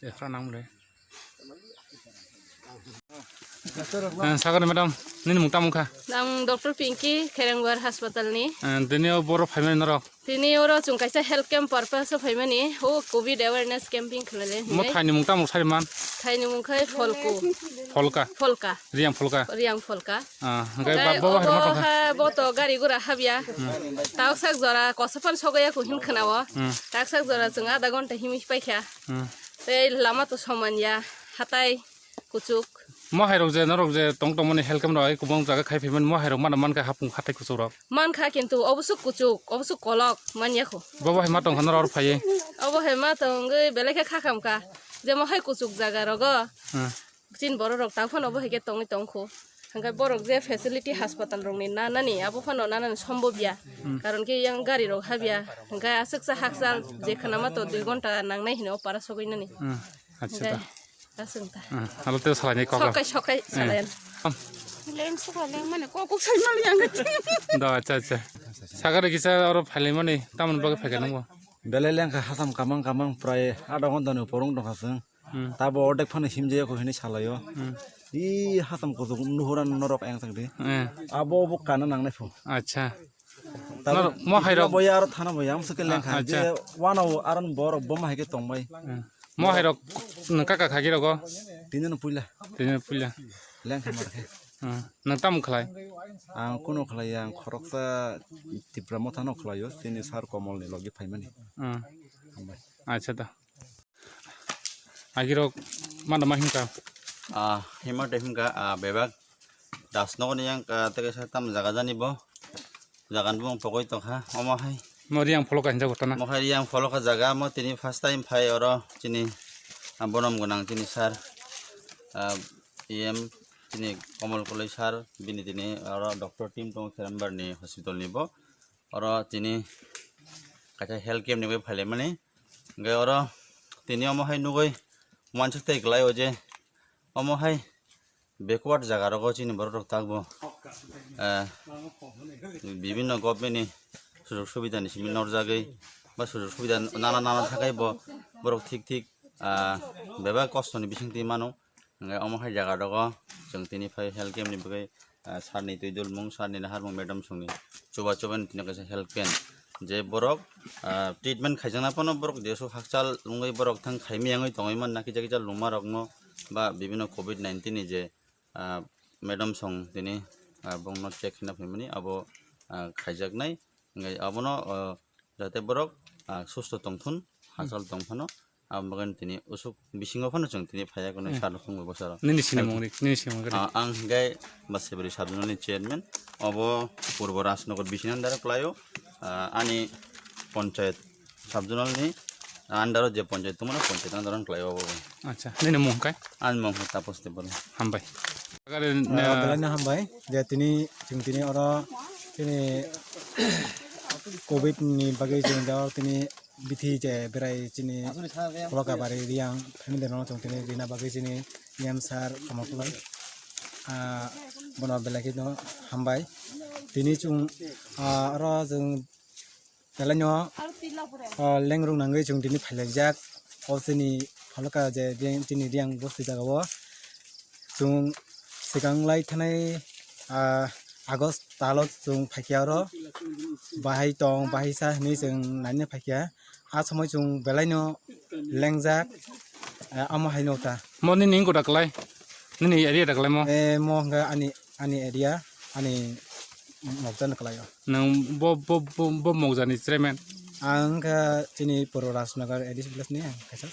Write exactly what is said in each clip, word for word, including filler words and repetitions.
Efra nang le. Eh, sagani madam, nini mung tamo kha? Ang Doctor Pinky, Kherengwar Hospital ni. Eh, tini o boro phaimani norok? Tini oro chwng kaisa health camp purpose o phaimani, o covid awareness camping khlai le hinwi. Mo thaini mung tamo sari man? Thaini mung khai Pholku. Pholka? Pholka. Riang Pholka? Riang Pholka. Ah, hwnkhe ba-, bo hai ma tongkha? Obo ha bo to gari gura habya. Hmm. Taksak jora kosa phan sogaya ko hin khna o. Hmm. Taksak jora chwng adha ghonta himwi paikha. Hmm. Tei lama to soman ya, hatai kuchuk. Mo hai rok je, norok je tong tongmani health camp rok ai kubun jaga khai phaimani, mo hai rok mana mankha hapung hatai kuchuk rok? Mankha, kintu obo swk kuchuk, obo swk kolok manya kho. Bo bo hai ma tongkha norok oro phaiwi? Obo hai ma tongwi belai khe kha khamkha. Je mo hai kuchuk jaga rogo. Hmm. Chini borok rok ta phano bo hai khe tongwi tongkho. Hwnkhe borok je facility hospital rokni nanani abo phano nanani sombob ya. Hmm. Karon khe yang gari rok habya. Hwnkhe aswksa hakchal je khwnama to dui ghonta nangnai hino o para sogwi nani. Hmm. Acha ta. Hwnkhe aswk ta. Hmm. Alo tei salai ni kok. Sokai sokai eh, salai. Leng sokai leng mane kok kok sai mal yang. Da, acha, acha. Sagari kisa oro phailai mani tamoni bagwi phaikha nangbo? Belai lengkha hasam kamang kamang prai adha ghonta ni porong tongkha chwng. Hmm. Tabo ordek phano himjaya kho hinwi salaio. Hmm. I hasam kuchuk nuhura norok yang chakdi. Eh. Abo bo kana nangnai phu. Acha. Tabo norok mo hai rok boya aro thana boya amsa ke lengkha. Acha. Je wano aron borok boma hai ke tongbai. Hmm. Mo hai rok nang kaka khagi rogo? Tini no puila. Tini no puila. Lengkha mar khe. Hmm. Nang tam khlai? Ang kuno khlai ang khoroksa Tipra motha no khlaio. Tini sar Komol ni logi phaimani. Hmm. Hambai. Acha da. Agirok mano ma himka? Ah, hima de himka, ah, bebak das nogo ni yang, ah, teke sa tam jaga jani bo. Jaga ni bo pokoi tongkha, omo hai. Mo Riang Pholka hinjak gotana? Mo hai Riang Pholka jaga, mo tini first time phai oro chini, ah, bonom gwnang chini sir, ah, E M chini Komol Koloi sir, bini tini oro doctor team tongo Kherambar ni hospital ni bo. Oro tini kaisa health camp ni bai phailaimani. Hingke oro tini omo hai nugui wansuk tei kwlai o je omo hai backward jaga rogo chini borok rok takbo, eh, bibinno government ni sujog subida ni simi norjagwi ba sujog subida nana nana thakai bo borok thik thik, ah, bebak kosto ni bisingtwi mano. Hingke omo hai jaga rogo chwng tini phai health camp ni bagwi, ah, sir ni twi dulmung, sir ni naharmung, madam songni chuba chuba ni tini kaisa health camp. Je borok, ah, treatment khaijakna phano borok jesu hakchal wngwi borok thang khaimiyangwi tongwi manna kisa kisa luma rokno ba bibinno covid nineteen ni je, ah, madam song tini, ah, bongno check khaina phaimani abo, ah, khaijaknai. Hingke abono, ah, jate borok, ah, susto tongthun, hachal tongphano, aboni bagwi tini usuk bisingo phano chwng tini phaiya kunu salo thwngwi bwsaro. Nini sinimung ri, nini sinimung ri. Ah, ang hingke Basibari sub zonal ni chairman, obo Purbo Rajnagar bising under o kwlaio, ah, ani ponchayat sub zonal ni under o je ponchayat tongmani ponchayat under o kwlaio obo. Acha, nini mung kai? Ani mung khe Tapos Debbarma. Hambai. Ah, belai no hambai je tini chwng tini oro tini covid ni bagwi chwng da oro tini bithi je berai chini Pholokabari Riang family rokno chwng tini rina bagwi chini E M sir Komol Koloi, ah, bono belai kheno hambai. Tini chwng, ah, oro chwng Belai no, ah, lengrung nangwi chwng tini phailaijak. O chini Pholokabari je chini Riang bosti jaga o chwng swkang lai thanai, ah, August talo chwng phaikha oro. Bahai tong, bahai sa hinwi chwng naina phaikha. A somoi chwng belai no lengjak, eh, amo hai no ta. Mo nini wngkha da kwlai? Nini area da kwlai mo? Eh, mo hwnkha ani, ani area, ani mokjan kwlai o. Nang bo, bo, bo, bo mokjani chairman? Ang wngkha chini Purbo Rajnagar A D C village ni ang kaisa,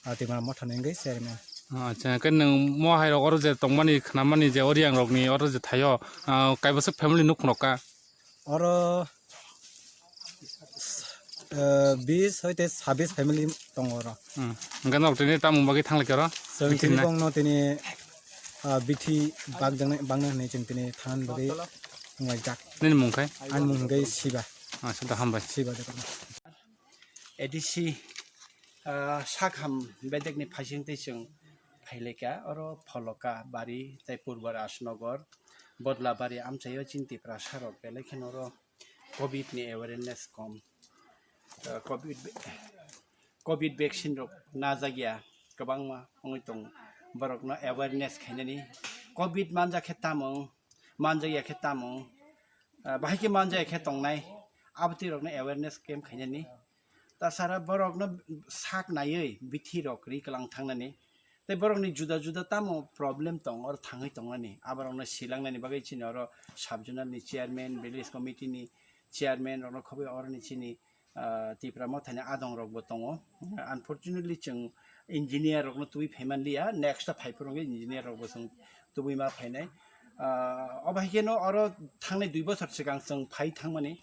ah, Timra Motha ni wngwi chairman. Acha, khe nang mo hai rok oro je tongmani, khnamani je o Riang rokni oro je thaio, ah, kaibwswk family nuk phunuk kha? Oro, eh, bis hoite sabis family tongo oro. Hmm. Hingke norok tini tamung bagwi thanglai khe oro? Chwng tini bongno tini, ah, bithi bak jangnai, bangna hinwi chwng tini thanani bagwi wnglaijak. Nini mung khe? Ani mung hingke Siba. Ah, Siba hambai. Siba Debbarma. A D C, ah, sakham bedekni phaising tei chwng phailaikha, oro Pholokabari tei Purbo Rajnagar, Bodlabari amchaio chini Tiprasa rok belai kheno oro covid ni awareness kom, ah, covid, covid vaccine rok najakya, kwbangma wngwi tongo. Borokno awareness khainani, covid manjak khe tamo, manjakya khe tamo, ah, bahai khe manjakya khe tongnai, abotwi rokno awareness camp khainani. Tasara borokno sak naiwi bithi rok ri kwlang thangnani. Tei borokni juda juda tamo problem tong, oro thangwi tongnani, aborokno silangnani bagwi chini oro sub-zonal ni chairman, village committee ni chairman rokno khobwi oroni chini, ah, Tipra Mothani adong rokbo tongo. Unfortunately, chwng engineer rokno tubui phaimanliya, next o phaiphuru engineer rokbo chwng tubui ma phainai. Ah, obo hai kheno oro thangnai dui bochor swkang chwng phai thangmani,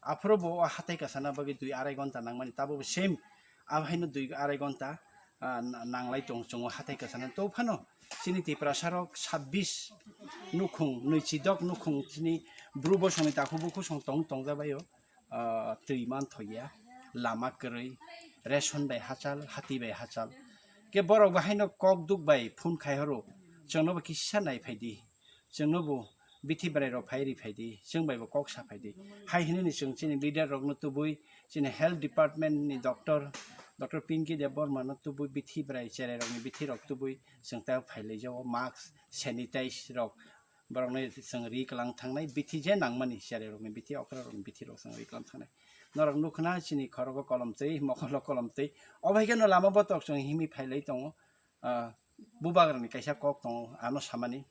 aphuru bo o hatai kasana bagwi dui arai gonta nangmani, tabukbo same abo haino dui arai gonta, ah, na-, nanglai tong chwng o hatai kasana. To phano chini Tiprasa rok sabbish nukhung, nwi chidok nukhung chini bru bosongni takhuk bukhuk song tong tongjabaio, ah, twi manthoya, lama kwrwi, ration bai hachal, hati bai hachal. Ke borok bo haino kok duk bai phone khai horo, chwngno bo kisa nai phai di. Chwngno bo bithi bwrai rok phai ri phai di, chwng bai bo kok sa phai di. Hai hinui ni chwng chini leader rokno tubui, chini health department ni doctor, Doctor Pinky Debbarma no tubui bithi bwrai cherai rokni bithi rok tubui chwng tei phai lai jago, mask, sanitize rok borokno chwng ri kwlang thangnai, bithi je nangmani cherai rokni bithi okra rokni bithi rok chwng ri kwlang thangnai. Norok nukha na chini khorogo kolom twi, mokolo kolom twi, obo hai kheno lama botok chwng himwi phai lai tongo. Ah, bubagrani kaisa kok tongo, ano samani.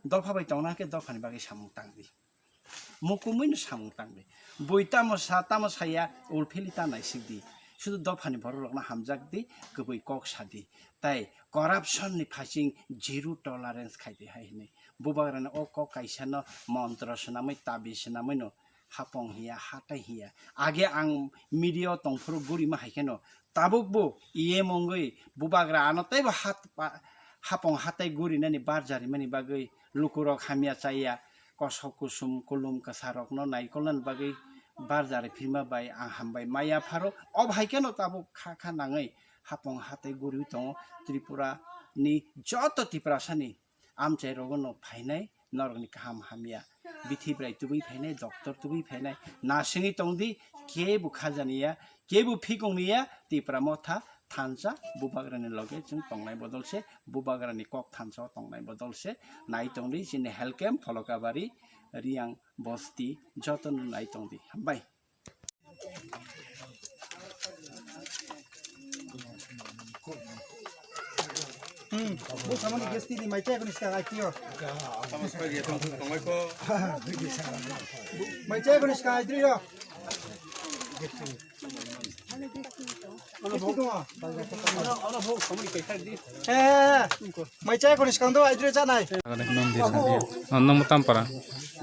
Dopha bai tongna khe dophani bagwi samung tang di. Mukumui no samung tang di. Bui tamo sa, tamo saya, ulphili ta naisik di. Sudu dophani borok rokno hamjak di, kwbui kok sa di. Tai corruption ni phasing zero tolerance khai di hai hinui. Bubagrani o kok kaisa no montro swnamwi, tabi swnamwi no hapong hiya, hatai hiya. Age ang media o tongphuru gurima hai kheno, tabuk bo E M wngwi bubagra ano teibo hat pa-, hapong hatai gurinani barjarimani bagwi lukurok hamya chaya, kosok kusum kulum kwsarokno naikolnani bagwi barjari phirma bai ang hambai maya pharo. Ob hai kheno tabuk kha kha nangwi hapong hatai guriwi tongo Tripura ni joto Tiprasani amchai rogo no phainai, norokni kaham hamya bithi bwrai tubui phainai, doctor tubui phainai, nasingwi tongdi, kebo khajaniya, kebo phikongniya, Tipra Motha thansa bubagrani loge chwng tongnai bodol se, bubagrani kok thansa o tongnai bodol se, nai tongdi chini health camp Pholokabari, Riyang Bosti, jotono nai tongdi. Hambai. Hmm, bo samani guest tini mai chai kuni ska ai tio. Mai chai kuni ska ai trio. Eh, mai chai kuni skang do ai trio chanai. Nang mo tam para?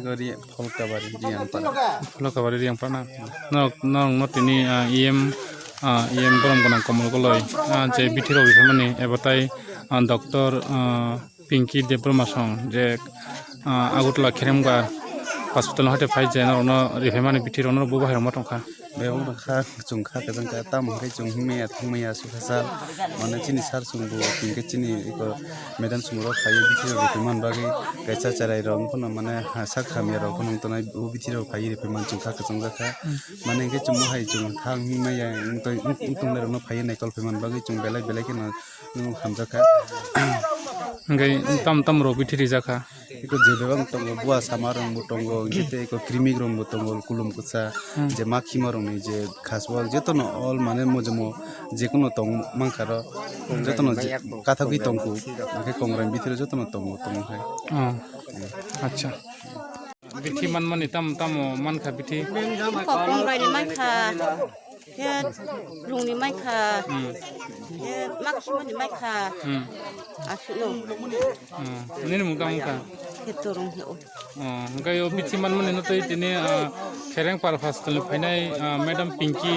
Gori Pholokabari Riyangpara. Pholokabari Riyangpara na? Norok, norok no tini, ah, E M, ah, E M borom gwnang Komol Goloi, ah, je bithi rok riphaimani eba tai, ah, Doctor, ah, Pinky Debbarma song je, ah, Agartala Kheremgar hospital hoite phai je norok no riphaimani bithi rok norok bo bahai rok ma tongkha. Bebak no kha, chwng kha kwchang kha, tamo hwnkhe chwng himya thangmaya aswk kha sal. Mane chini sir chwng bo hwnkhe chini eko madam chwng rok phaiwi bithi rok riphaimani bagwi kaisa cherai rok wngkhano mane ha sak hamya rok wngkhano wng tongnai o bithi rok phaiwi riphaimani chwng kha kwchang jak kha. Mane hwnkhe chwng bo hai chwng kha himya wng tong-, wng tongnai rokno phaiwi naikol phaimani bagwi chwng belai belai kheno hamjak kha. Hwnkhe tam tam rok bithi rijak kha. Eko je bebak tongo, bua sama rok bo tongo, hwnkhe tei eko krimik rok bo tongo, kulum kwsa, Hmm. je makhima rok ni je khaswak, jotono all mane mojomo jekono tong mankha ro, jotono je kathagwi tongkhu, hwnkhe kongrai bithi rok jotono tongo, tongo hai. Oh. Acha. Bithi manmani tam tamo mankha bithi? Kok kongrai ni mankha. Khe rungni maikha, Hmm. khe maksimani maikha, Hmm. Aswkno. Hmm. Nini mung tamo kha? Khe torung heo. Oh, hwnkhe o bithi manmani no tei tini, ah, Kherengpar hospital ni phainai, ah, Madam Pinky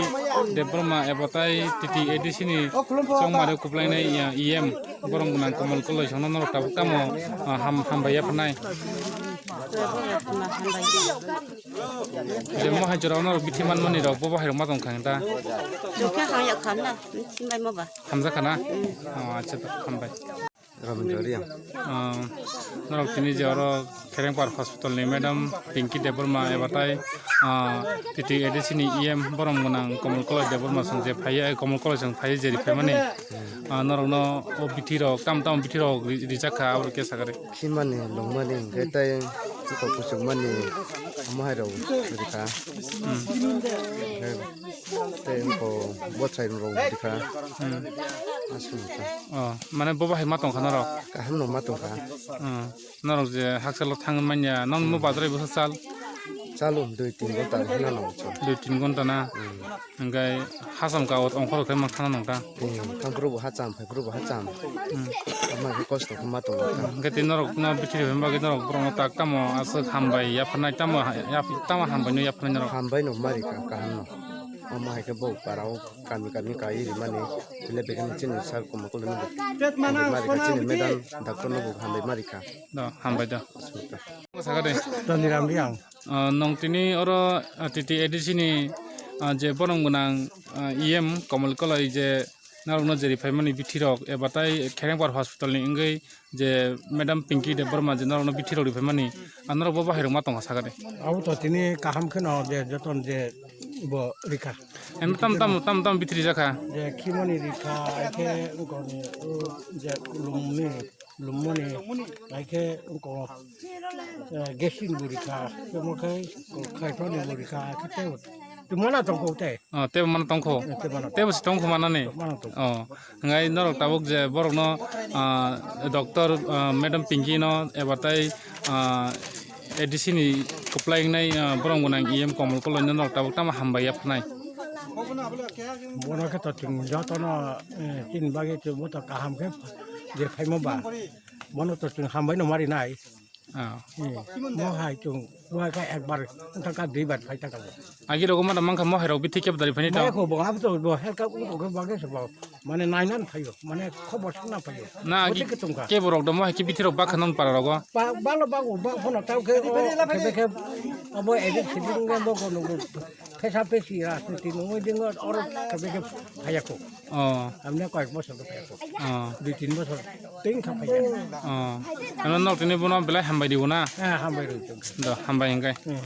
Debbarma eba tai T T A D C ni chongmari kuplainai, ah, E M borom gwnang Komol Goloi songno norok tabuk tamo, ah, ham-, hambai yapharnai. Khe bo hambai. Je mohai jora norok bithi manmani rok bo bahai rok ma tong kha ta. Chukhe hang yak khan na, simbai ma ba. Hamjak kha na? Mm. Oh, acha, to hambai. Ramendra Reang. Ah, norok tini je oro Kherengpar hospital ni madam Pinky Debbarma ebatai, ah, T T A D C ni E M borom gwnang Komol Koloi Debbarma song je phaiya, Komol Koloi song phaiya jeri phaimani, ah, norokno o bithi rok, tam tam bithi rok ri-, rijak kha, abo khe sakha de. Khimani longmani hwnkhe tei bukhuk kuchukmani omo hai rok rikha. Hmm. Tei wngkha bwsai rok rikha. Hmm. Aswk kha. Oh, mane bo bahai ma tongkha norok? Kaham no ma tongkha. Hmm. Norok je hakchalo thangwi manya, nokni hmm bazar bai bwsa chal? Chalo dui tin ghonta hwnna nango chwng. Dui tin ghonta na? Hmm. Hwnkhe hacham ka ot ongkhorok khe mankha na nokta? Hmm. Thangphuru bo hacham, phaiphuru bo hacham. Hmm. Ama khe kosto khe ma tongo. Hwnkhe tei norok no bithi rw bagwi norok borok no tak tamo aswk hambai yapharnai, tamo ha-, yap-, tamo hambai no yapharnai norok? Hambai no ma rikha kaham no. Omo hai khe bo para o kami kami kai rimani, bile begani chini sir Komol Koloi no bo hambai ma rikha, chini madam doctor no bo hambai ma rikha. Do, hambai do. Aswk kha. Sakha de. Toniram Reang. Ah, nong tini oro, ah, T T A D C ni, ah, je borom gwnang, ah, E M Komol Koloi je norokno jeri phaimani bithi rok ebatai Kherengpar hospital ni wngwi je madam Pinky Debbarma je norokno bithi rok ri phaimani, ah, norok bo bahai rok ma tongkha sakha de. Abo to tini kaham kheno je joton je bo rikha. Em tam tam tam tam bithi rijak kha. Je khimani rikha, ai khe wngkha ni, o je lumni. Lumoni, hai khe wngkha, eh, gasing bo rikha, tamo khe khaithoni bo rikha, khe tei, tei mana tongkho tei. Oh, tei mana tongkho? Eh, tei mana tei bo si tongkho manani? Mana tongkho. Oh, hwnkhai norok tabuk je borokno, ah, doctor, ah, madam Pinky no ebatai, ah, A D C ni kwplai wngnai, ah, borom gwnang E M Komol Koloi no norok tabuk tamo hambai yapharnai. Bono khe to chwng jotono, eh, chini bagwi chwngbo to kaham khe je phaima ba. Bono to chwng hambai no mari nai. Ah. Hmm. Mo hai chwng, mo hai khe ekbar, wngkha khe duibar phai ta kha bo. Agi rogo mada mankha mo hai rok bithi kebo dari phani ta. Mo kho bo abo to bo helka wngkha khe bagwi se bo. Mane nainan phaio, mane khobor songna phaio. Na agi kebo rok do mo hai khe bithi rok bakha non para rogo. Ba, balo bago, ba, bono tao khe, o, khe, khe, abo edit, edit, bo, bo, bo, Phesa phesi rajniti nungwi dingo oro kebeke phayakho. Oh. Amne koyek bosor khe phayakho. Oh. Dui tin bosor tei wngkha phaya. Oh. Ano nok tini bono belai hambai di bo na? Ha, hambai rw tong. Do, hambai hingkai. Hmm.